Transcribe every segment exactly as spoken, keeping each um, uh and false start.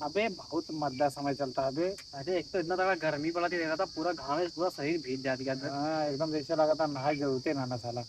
अबे, बहुत मद्दा समय चलता है अबे। अरे, एक तो इतना तगड़ा गर्मी पड़ा थी, देखा था, पूरा घाम से पूरा शरीर भीग जाती है। हाँ, एकदम जैसे लगा था नहाए जरूरते ना, ना साला।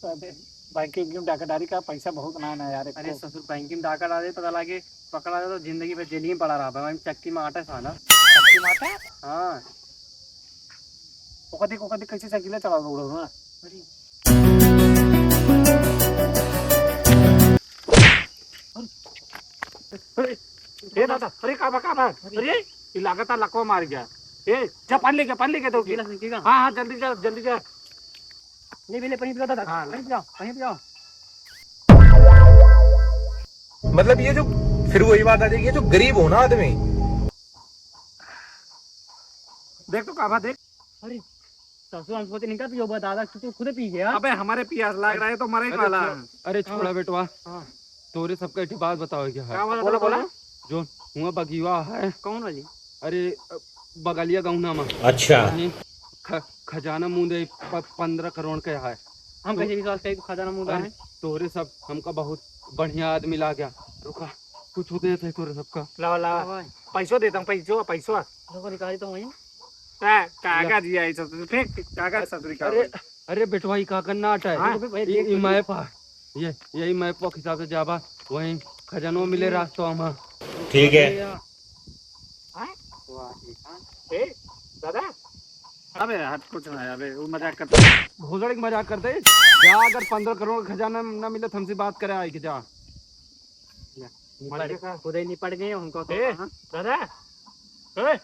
तो अबे, बैंक की डाका डारी का पैसा बहुत ना है ना यार, अरे एको। ससुर, बैंक में डाका डारे, पता लगे, पकड़ा जाए तो जिंदगी भर जेल में पड़ा रहा, वहीं चक्की में आटा साला। चक्की में आटा? हाँ। ओका देख, ओका देख, कैसे साइकिल चला रहा है ना। अरे। अरे, ए दादा, अरे का बा, का बा? अरे, ई लागत है लकवा मार गया। ए, जा पानी लेके, पानी लेके दो। गिलास लेके का? हाँ, हाँ, जल्दी जा, जल्दी जा। ले, ले, ले, पानी पियो दादा, हाँ, पानी पियो, पानी पियो। मतलब ये जो, फिर वही बात आ जाएगी, ये जो गरीब हो ना आदमी। देख तो का बा, देख। अरे, ससुर, हम सोचे नहीं का पियो बा दादा, तू तो खुदे पी गया। अबे, हमारे पियास लाग रहा है तो मरे ही अरे वाला। छो-, अरे हाँ। छोड़ा बेटवा, हाँ। तोरे सबका एक ठे बात बतावे के है। का बोला, बोला, बोला। जो हुआ बगिया है। कौन वाली? अरे, अ, बगलिया गौना में। अच्छा। वहीं ख-, खजाना मुंदे प-, पन्द्रह करोड़ के है। हम तो कैसे विश्वास करी तू खजाना मुंदा अरे, है? तोरे सब हमका बहुत बढ़िया आदमी लाग गया। रुका, कुछ दे थे तोरे सबका। लावा, लावा। लावा। पैसो देता हूँ, पैसो, पैसो। रुको, निकाली तो वहीं। का-, कागज या। ये आई ससुर, फेंक कागज ससुरी का अरे, होई। अरे बेटवा, ई का करना आटा है? हाँ? देखो भाई, ई, देख ई तो मैप है। ये, यही मैप के हिसाब से जाबा, वहीं खजानो मिले हम्म। रास्ता में। ठीक है। हाँ? वाह, ठीक है। ए, दादा। अबे हट, कुछ ना है, अबे वो मजाक करता है। भोसड़ी के मजाक करते हैं। जा, अगर पन्द्रह करोड़ का खजाना ना मिले तो हमसे बात करे आए के जा। निपट, मर गया का? खुदे निपट गए, उनको तो ए, हाँ। दादा, ए,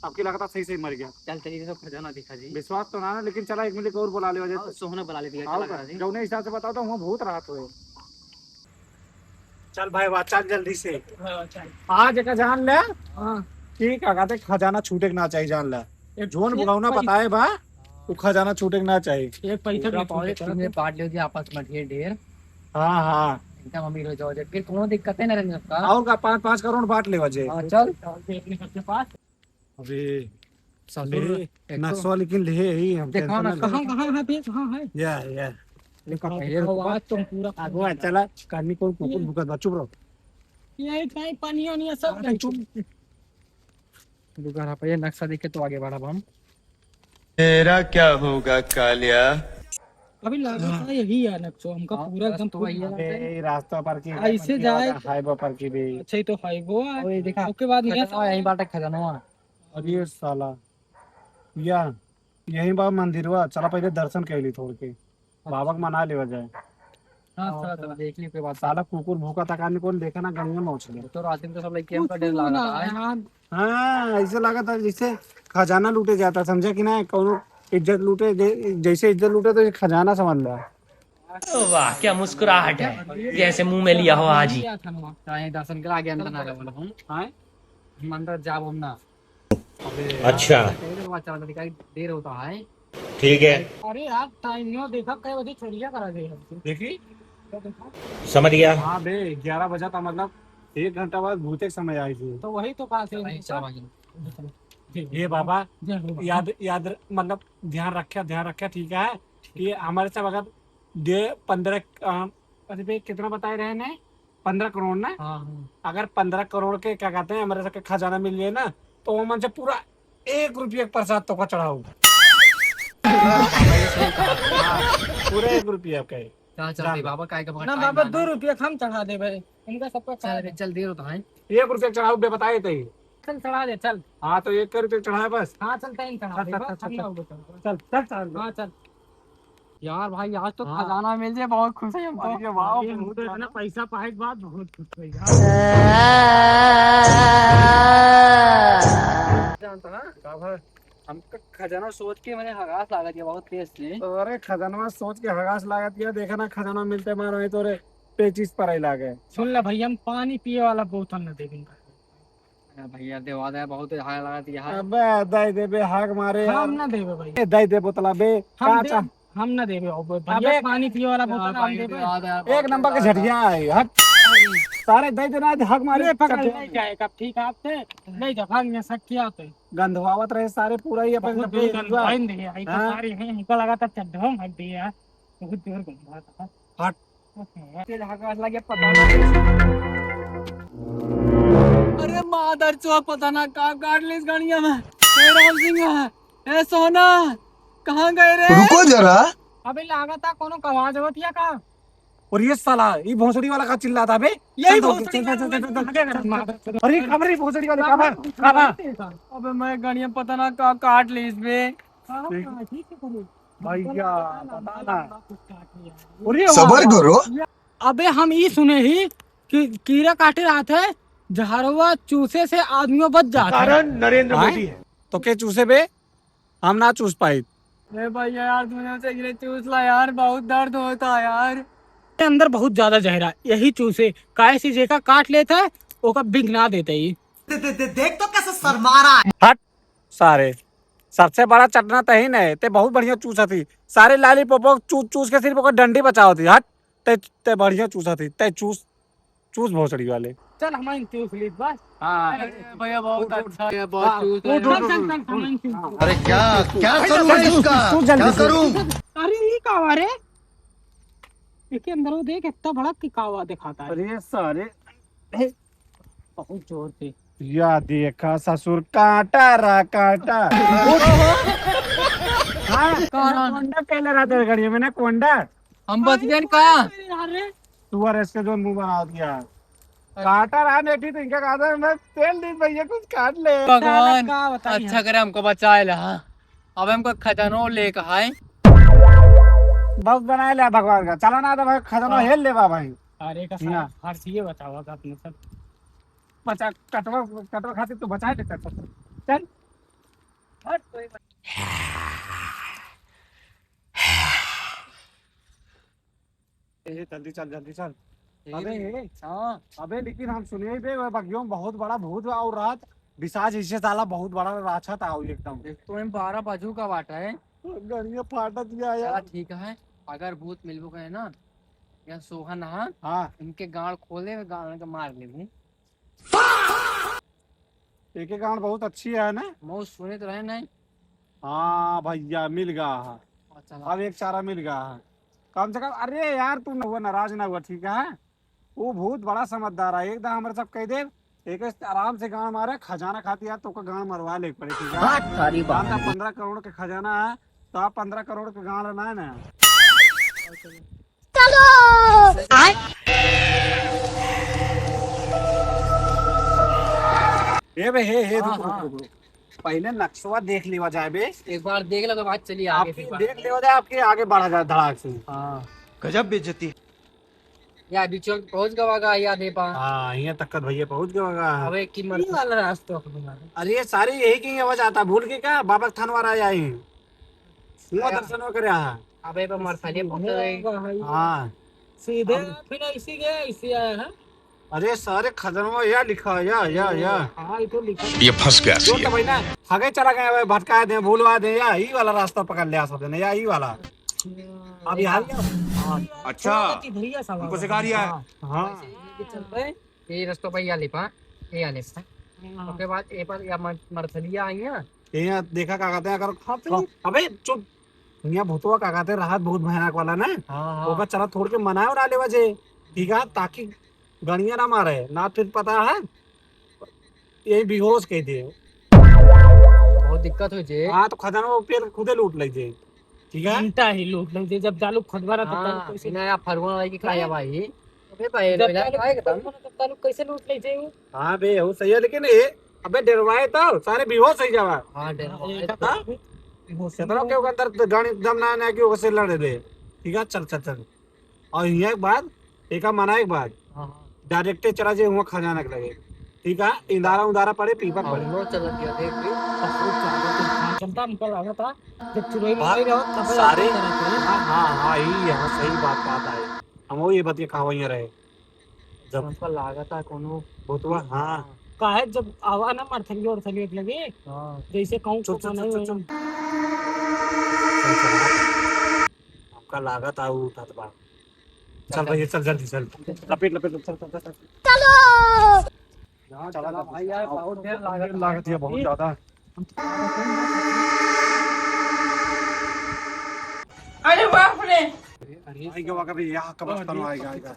आपकी लागत सही सही मर गया। चल, चलिए, सब खजाना दिखा जी। विश्वास तो ना, लेकिन चला, एक मिनट और बुला ले वजह हाँ, से। सोहना बुला ले दिया, आओ चला का? करा जी। जौने हिसाब से बताओ तो वहाँ भूत रहत हुए। चल भाई, वाह, चल जल्दी से। हाँ, चल। आज एक जान ले। हाँ। ठीक है, कहते खजाना छूटे के ना चाहिए, जान ले। एक जोन एक बुढ़ौना पैसा बताए बा, वो खजाना छूटे के ना चाहिए। एक पैसा पूरा भी पावे, छूटे के तीन में बांट लियो जी आपस में ढेर ढेर। हाँ, हाँ। एकदम अमीर हो जाओ जे, फिर कोनो दिक्कत है ना रहने का। और का, पाँच, पाँच करोड़ बांट लेवा जे। हाँ, चल। अपने सबके पास। अबे, ससुर, ले, एक तो नक्शा लेकिन ले, यही हम देखो tension ना, ना ले। कहाँ, कहाँ है बे, कहाँ है? या, या। देखो, देखो, आज तो हम पूरा आगो आ, चला, कानी को कुकुर हम्म। भूकत बा, चुप रहो। यही कहीं पानी वानी है, सब अरे, चुप। दुकान पे ये नक्शा देख के तो आगे बढ़ब हम। तेरा क्या होगा कालिया? अभी लागत हाँ। है यही है नक्शो, हमका हाँ, पूरा एकदम तो वही है। अबे, ये रास्ता पर की ऐसे जाए। हाईवे पर की भी। अच्छा, ये तो हाईवे है। ओए, देखा, ओके बाद में खजाना यहीं बाटे, खजाना। अरे साला, या, यहीं बा मंदिरवा, चला पहले दर्शन कर ली थोड़ के। बाबा के मना लेवा जाए। हाँ, हाँ, चला, तो चला। देख ली कोई बात। साला कुकुर भूखा तका नहीं, कौन देखा ना गंगा में उछले। तो रात में तो सब लड़के हमका डर कुछ लगा ना था, है। यार। हाँ, ऐसे लगा था जैसे खजाना लूटे जाता, समझा कि ना? कौनो इज्जत लूटे, जै-, जैसे इज्जत लूटे तो ये खजाना समझ ला। वाह, क्या मुस्कुराहट है, जैसे मुंह में लिया हो आज ही। क्या था ना, चाहे दर्शन करा आगे अंदर ना जाओ, हम। हाँ? हम अंदर जाओ हम ना। अबे यार, अच्छा। पहले तो बात चला था, दिखाई देर होता है। ठीक है। अरे यार, टाइम नहीं देखा, कै बजे छोड़िया करा दे हमसे। देखी? तो देखा। समझ गया। हाँ बे, ग्यारह बजा था, मतलब एक घंटा बाद भूते के समय आई थी। तो वही तो बात है। चला भाई, चला भाई। ये बाबा, जय हो बाबा। याद, याद, मतलब ध्यान रख्या, ध्यान रख्या, ठीक है? कि हमारे सब अगर दे पन्द्रह, अ, अरे बे, कितना बताए रहे ने? पन्द्रह करोड़ ना? हाँ, हाँ। अगर पन्द्रह करोड़ के, क्या कहते हैं, हमारे सबके खजाना मिल जाए ना, तो वो मन से पूरा एक रुपये का प्रसाद तो का चढ़ाओ। पूरा एक रुपये का है। का चलते जान। बाबा, काय का ना बाबा, दो रुपया हम चढ़ा देबे। इनका सबका चल, चल, देर होता है। एक रुपया चढ़ाओ बे, बताए तई। चल, चढ़ा दे, चल। हाँ, तो एक रुपया चढ़ाए बस। हाँ, चल, तई चढ़ा चल, दे, चल, बस, चल, हम चल। ना होबे, चल। चल, चल, चढ़ा दे। हाँ, चल। यार भाई, आज तो हाँ। खजाना मिल जाए, बहुत खुश है हम तो। अरे वाह, अरे, हम बहुत तो इतना ज्यादा। पैसा पाए के बाद बहुत खुश है यार। जानता ना? का भाई? हमका खजाना सोच के मने हगास लागत है बहुत तेज से। अरे खजाना सोच के हगास लागत है, देखा ना खजाना मिलते मार वही तोरे पेचिस पर आई लागे। सुन ले भैया, हम पानी पिए वाला बोतल न देबे इनका। अरे भैया देवा दे, बहुत हाय लागत है यार। अबे दे देबे हाक मारे हम यार। ना देबे भैया। ए, दे दे बोतला बे। हम का दे, चा- हम ना देबे, अब भैया अबे पानी पिए वाला बोतल हाँ, हम पानी देबे। पिए वाला एक नंबर के झटिया है, हट। सारे दे देना, हक मारे, ले पकड़, चल। ले जाए, अब ठीक है, आपसे ले जा, भाग, यहाँ शक किया आपसे। गंधवावत रहे सारे, पूरा ही अपन बहुत जोर गंधवाइन रहे, आई तो हाँ। सारे हैं, हमको लगा था चड्ढों हट दिया, बहुत जोर गंधवा था। हट। तेल हगास लगे, पता ना। अरे ए मादर चोद, पता ना का काट लिस गड़िया में। ए राम सिंह, ए सोना, कहाँ गए रे? रुको जरा। अबे लागत है कोनो कवाज होत या का? और ये साला, ये भोसड़ी वाला का चिल्लाता बे? यही चल, चल, भोसड़ी चल, चल, वाला चल, चल, चल, चल। अरे, खबर ही भोसड़ी वाले, खबर, खबर। अबे मैं गड़िया पता ना का काट लिस बे। हाँ, ठीक। हाँ, ठीक है, करो। भैया, पता ना। अरे सबर वाह। करो। अबे हम ई सुने ही कि कीड़ा काटे रहत है, जहरवा चूसे से आदमियों बच जात है। कारण नरेंद्र आय? मोदी है। तो के चूसे बे? हम ना चूस पाई। ए भैया यार, तूने उसे गिरे चूस ला यार, बहुत दर्द होता है यार। अंदर बहुत ज्यादा जहरा, यही चूसे, काहे से जेका काट लेता है, ओका बिग ना देते ही। दे, दे, दे, देख तो कैसे शर्मा रहा है। हट सारे, सबसे बड़ा चटना तही न है, ते बहुत बढ़िया चूसत ही। सारे लालीपॉप चूस चूस के सिर्फ ओकर डंडी बचावत ही। हट, ते, ते बढ़िया चूसत ही, ते चूस, चूस भोसड़ी वाले। चल, हम चूस ली बस। हाँ। अरे भैया, बहुत उठ, उठ। अच्छा है, बहुत हाँ, चूस उठ, है। उठ, चल, उठ, चल, उठ। चल, हम चूस। हाँ। अरे क्या, क्या करूँ मैं इसका? तू जल्दी क्या से। करूँ? अरे, ये का हुआ रे? इसके अंदर वो देख, इतना बड़ा किकावा दिखाता है। अरे सारे, बहुत जोर से। या देखा ससुर, काटा रा काटा। हाँ, कारण? कोंडा पहले रहा तेरे गाड़ी में ना, कोंडा। हम बच गए का? अरे, तू और इसके जो मुंह बना दिया। काटा रहा नेठी, तो इनका कहता है, मैं तेल दी भैया, कुछ काट ले। भगवान, साला का बताई अच्छा हम। करे हमको बचाए ला। अब हमको खजानो लेके आए। बस बनाए ले भगवान का। चला ना तो भाई, खजानो हाँ। हेल लेबा भाई। अरे का ना। साला हर चीज बतावा का अपने सब। बचा, कटवा, कटवा खातिर तो बचाए लेता सब। चल। हट कोई बात। ए, जल्दी चल, जल्दी चल। ए, अबे, ए, हाँ। अबे, लेकिन हम सुने बे, वो बगियों में बहुत बड़ा भूत और रात बिसाज ऐसे साला बहुत बड़ा राक्षस आओ एकदम। एक तो हम बारह बजू का बाटा है। गड़िया फाटत गया यार। चला ठीक है, अगर भूत मिलबो करे ना, या सोहन हाँ, हाँ। इनके गाड़ खोले, गाड़ के मार ले। एक एक गांड बहुत अच्छी है ना? मौत सुने तो रहे नहीं। हाँ भैया, मिल गया है। अच्छा। अब एक चारा मिल गया है। कम से कम, अरे यार, तू न हुआ, नाराज ना हुआ, ठीक है? वो भूत बड़ा समझदार है, एकदम हमारे सब कह दे, एक आराम से गांड मारे, खजाना खाती यार, तो का गांड मरवा ले पड़े, ठीक है? बात सारी बात जानता है। पन्द्रह करोड़ के खजाना है, तो आप पन्द्रह करोड़ के गांड ना है ना। चलो। ए बे, हे, हे, हाँ, रुक, रुक, हाँ। रुक, रुक। पहले नक्शवा देख लेवा जाए बे। एक बार देख लो, के बाद चलिए आगे आपकी फिर बात। देख लेवा जाए, आपके आगे बढ़ा जाए धड़ाक से। हाँ। गजब बेइज्जती। या बीच में पहुंच गवा गा, या दे पा। हाँ, यहाँ तक का भैया पहुंच गवा गा। अबे की मर-, ये वाला रास्ता अपने। अरे, ये सारे यही की आवाज आता, भूल के क्या? बाबा के थानवा रहा है। हुआ हाँ। दर्शन करे, हाँ। अबे, तो मरथलिया पहुंच गए। हाँ। सीधे अब फिर ऐसी गया, ऐसी आया है। अरे सारे खजनवा या लिखा, या, या, या। हाँ, ये तो लिखा। ये फंस गया जो सी। तो भाई ना, आगे चला गया भाई, भटका दे, भूलवा दे, या ई वाला रास्ता पकड़ लिया सब ने, या ई वाला। हम्म, अब यहाँ हाँ। अच्छा, भैया सब हमको सिखा रिया है। हाँ। हाँ। ये रस्तो भाई, या ले पा, ये या ले पा। हाँ। ओके बाद ए पर या मर-, मरथलिया आई है। ये यहाँ देखा का कहते हैं, अगर हाँ, तो हाँ। अबे चुप। यहाँ भूतवा का कहते हैं, राहत बहुत भयानक वाला ना। हाँ, हाँ। ओकर चला थोड़ के मनाए उना लेवा जे, ठीक है, ताकि गड़िया ना मारे, ना फिर पता है, यही बेहोश कह दे। बहुत दिक्कत हो जे। हाँ, तो खजाना वो पेड़ खुदे लूट ले जे, ठीक है? घंटा ही लूट ले जे, जब चालू खुदवा रहा, तब हाँ, चालू कैसे? बिना या फरुआ वाला की खाया भाई। अबे भाई, जब मिला चालू खाएगा तब। खुदवा रहा, तब चालू कैसे लूट ले जे वो? हाँ बे, वो सही है, लेकिन ये, अबे डरवाए तो सारे बेहोश हो जावा। हाँ, डरवाए हाँ, तो। हाँ? बेहोश कितना हो के ओकर अंदर गाड़ी दम ना, ना कि ओकर से लड़े दे। ठीक है, चल, चल, चल। और ये एक बात, एका मना एक बात, हाँ, हाँ। डायरेक्टे चला जे हुआ खजाना के लगे, ठीक है, इंदारा उंदारा पड़े, पीपर हाँ, पड़े। वो चल गया, देख ली। चलता हमको लगा था, जब चुरई में बात नहीं रहो, तब सारे, लगा था। हाँ, हाँ, हाँ, यही है, हाँ, सही बात, बात आए। हम वो ये बतिया कहा वहीं रहे। जब हमको लागत है कोनो भूतवा, हाँ। काहे जब आवा ना मरथलियो उरथलियो के लगे, हाँ। जैसे कहूँ चुप, चुप, चुप, चुप, चुप। चल, चल, हाँ। हमका लागत है ऊ उठत बा। चल भैया, चल जल्दी चल। लपेट, लपेट, चल, चल, चल, चल। चलो। चला चला भाई यार, बहुत देर लागत लागत है बहुत ज्यादा। अरे बाप रे। अरे, अरे, आएगा, आएगा भैया, यहाँ कब्रिस्तान आएगा, आएगा।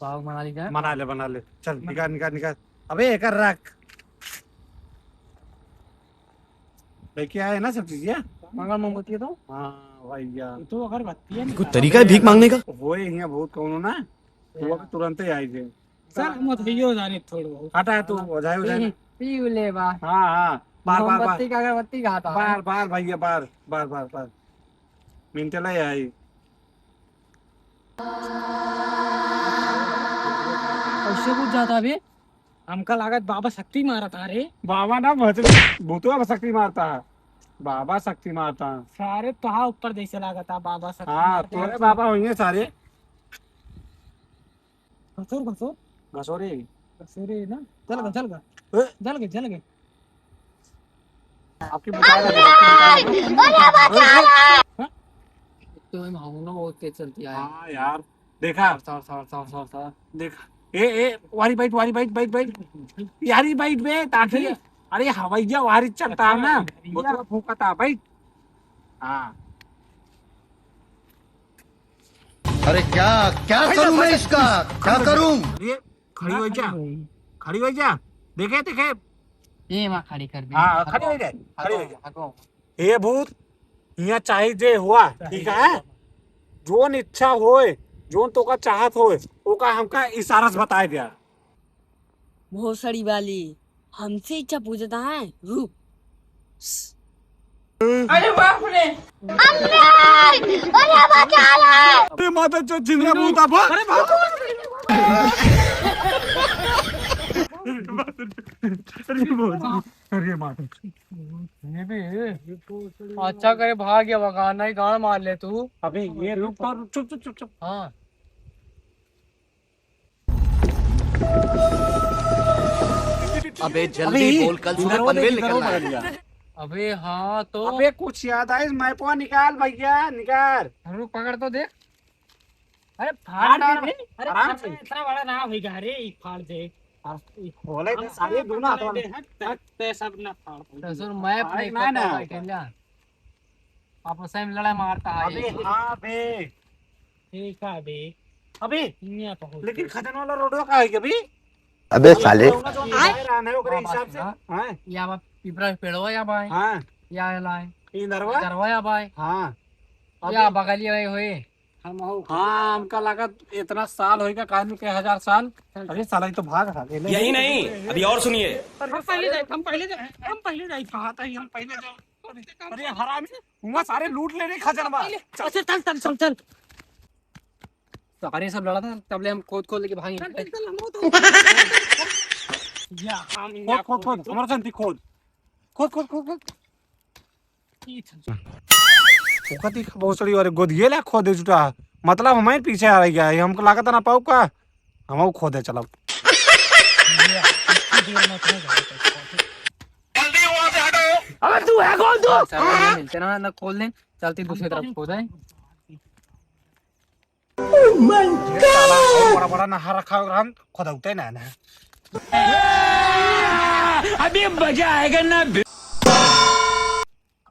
बाग मना ली जाए। मना ले, मना ले। चल, निकाल, निकाल, निकाल। अबे एकर रख। लेके आए ना सब चीजिया? मंगल मोमबत्ती है तो? हाँ भैया। ये तो अगरबत्ती है, कोई तरीका है भीख मांगने का? होए हियाँ बहुत कौनो ना, वो हाँ। तुरंते आई थे। सर, हम ओझाइयो जानी थोड़ो बहुत। हटा तू, ओझाई, ओझाई। पी, पी ले बा। हाँ, हाँ। बार, बार, बार। मोमबत्ती का अगरबत्ती कहा था। बार, बार भैया, बार, बार, बार, बार। मिनटला आई। कैसे कुछ जाता अभी? हमका लागत बाबा शक्ति मारत हा रे। बाबा ना भजन, भूतवा शक्ति मारता है। बाबा शक्ति मारता है। सारे तोहा ऊपर जैसे लागत हा बाबा शक्ति हाँ, मारता है। तोरे बाबा होइए सारे। घसोर, घसोर। घसोरे। घसोरे ना। चल गा, चल गा। ए? चल गे, चल गे। आपकी बुखार है, आपकी बुखार है। हाँ? तो हम, हम ना बहुत तेज चलती है। हाँ यार, देखा? सर, सर, सर, सर, सर। देखा? ए, ए, वारी बैठ, वारी बैठ, बैठ, बैठ। यारी बैठ बे, ताकि, अरे। अरे हवैया वारी चलता है ना, भैया। बोतल फूंकता, बैठ। हाँ। अरे क्या, क्या करूं मैं इसका? क्या करूं? अरे खड़ी हो जा, खड़ी हो जा। देखे, देखे। ये वहाँ खड़ी कर दे। हाँ, खड़ी हो जा, खड़ी हो जा। हे भूत, हियाँ चाही जे हुआ, ठीक है? जोन इच्छा होए, जोन तोका चाहत होए, ओका हमका इशारा से बताए दिया। भोसड़ी वाली, हमसे इच्छा पूछता है, रुक। अरे बाप रे। अरे बचा ले। अरे माता चो, जिंदा भूत आप। अरे बाप रे। अरे बाप रे। अरे माता। ये भी अच्छा करे भाग गया, वरना ही गांड मार ले तू। अबे ये रुक, रुक, चुप, चुप, चुप, चुप। हाँ। अबे जल्दी अबे, बोल, कल सुबह इधर वो पनवेल देख, इधर वो निकलना है। पकड़ लिया। अबे हाँ तो। अबे कुछ याद आइस, मैपवा निकाल भैया, निकाल। रुक, पकड़ तो देख। अरे फाड़ फाड़ दे दे। रे। अरे आराम फाड़ से। इतना बड़ा ना होइगा रे, ई फाड़ दे। बोले तो हम सारे दोनों हाथ वाले। हट, हट, ते सब ना फाड़ दे। तो सुन, मैप फाड़ नहीं ना, पता ना। अकेला। आपस में लड़ाई मारता है। अबे हाँ बे। ठीक है बे। अबे, हियाँ पहुँच लेकिन गए। खजन वाला रोडवा का है अभी? अबे ये साले। कौन सा चौक है? रान है ओकरे हाँ, हिसाब से। हाँ। हाँ। या बा पिपरा के पेड़वा या बाय। हाँ। या लाए। ई नरवा? नरवा या बाय। हाँ। या अबे बगलिया में होए। हम हो। हाँ, हमका लागत इतना साल होइगा, काहे के हजार साल। अरे साला, ये तो भाग रहा है। यही नहीं, अभी और सुनिए। हम पहले जाए, हम पहले जाए, हम पहले जाए, कहा था, हम पहले जाए। अरे हरामी, हुआँ सारे लूट ले रे खजनवा। अच्छा, चल, चल, चल, चल। सारे सब लड़ा था, तब ले हम खोद खोद लेके भागे। चल, चल, चल, हम तो या, हम खोद, खोद, खोद, हमारा शांति खोद। खोद, खोद, खोद, खोद। ओका देख, बहुत सारी अरे गोदिये ला खोदे जुटा। मतलब हमारे पीछे आ रही है, हमको लागत ना पाऊ का, हम खोदे चलब। जल्दी वहाँ से हटो। अबे तू है कौन तू? सर, ये मिलते ना, ना खोल दें, चलते दूसरी तरफ खोदें। Oh my ये साला God! और बड़ा बड़ा नहर रखा होगा, हम खुदौते ना ना। अभी मजा आएगा ना।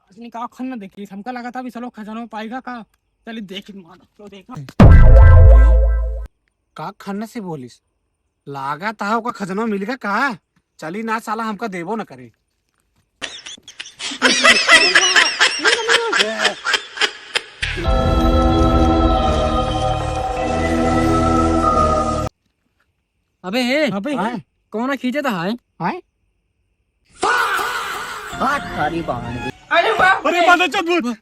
असली का खन ना देखी, हमका लगा था अभी चलो खजाना पाएगा का, चलिए देखी मार तो देखा। का खन से बोलिस? लागा था ओका खजनवा मिल गया का? चली ना साला हमका देबो न करे। अबे हे, अबे हाँ? कौन खींचे था हाय? हाय? हाथ थारी बांध। अरे बाप रे! अरे माता चोद भूत!